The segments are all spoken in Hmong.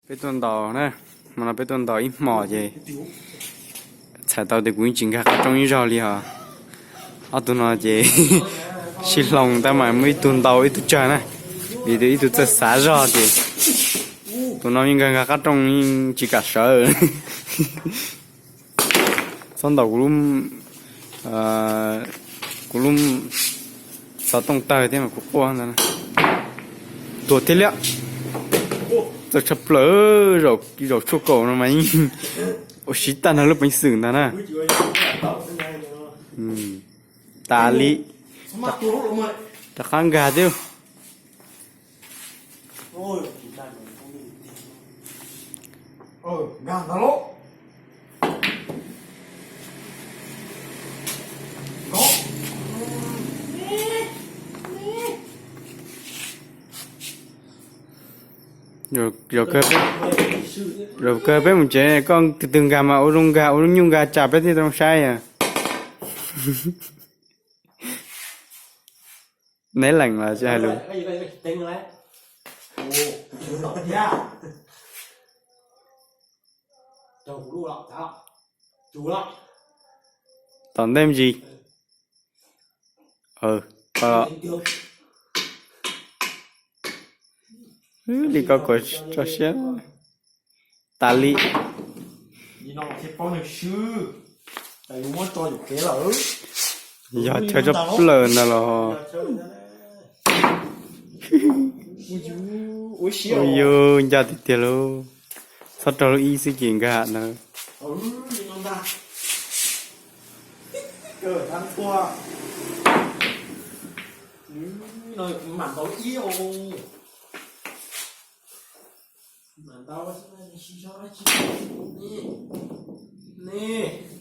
Peb tuaj ntaus na, hmo no peb tuaj ntaus ib hmos ces txhais tau tias kuv yeej tsis nkag qab rooj ib zaug li os. Ob tug no ces sib hloov tab mas muaj ib tug ntaus ib tug tsawg na, vim tias ib tug txawj xav zog ces tus no yeej nkag nkag qab rooj yeej tsis kam sawv. Txhob ntaus kuv lub, kuv lub xov tooj tawg thiab mas kuv quaj ntag. Tuag thiab liab. Txawj tshaj plaws, zaum tshuaj kaum no mas yeej ua siv tag nrho lub peev xwm ntag na. Tas li, rov qab nkag thiab. Zaum kawg peb mus tsev, koj tus twg nkag mas ua zoo nkag, ua lub nyuj nkag tsam peb thiaj zoo saib os. Neb lees los tsis hais lus. Tom ntej me ntsis. Li ko kuv tso siab tas li. Yog chaw tshaj plaws ntag los. Ua yus ncaj tiag tiag lauj. Txhob raug lub ib xwb ces nkag ntag.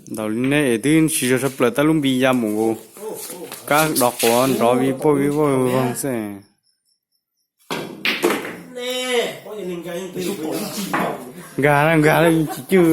Ntaus li nej es twb siv zog tshaj plaws tab lub npi ya mus kab dov quav nrov vij voj vij voj voog xwb. Nkag nkag tsis cwj.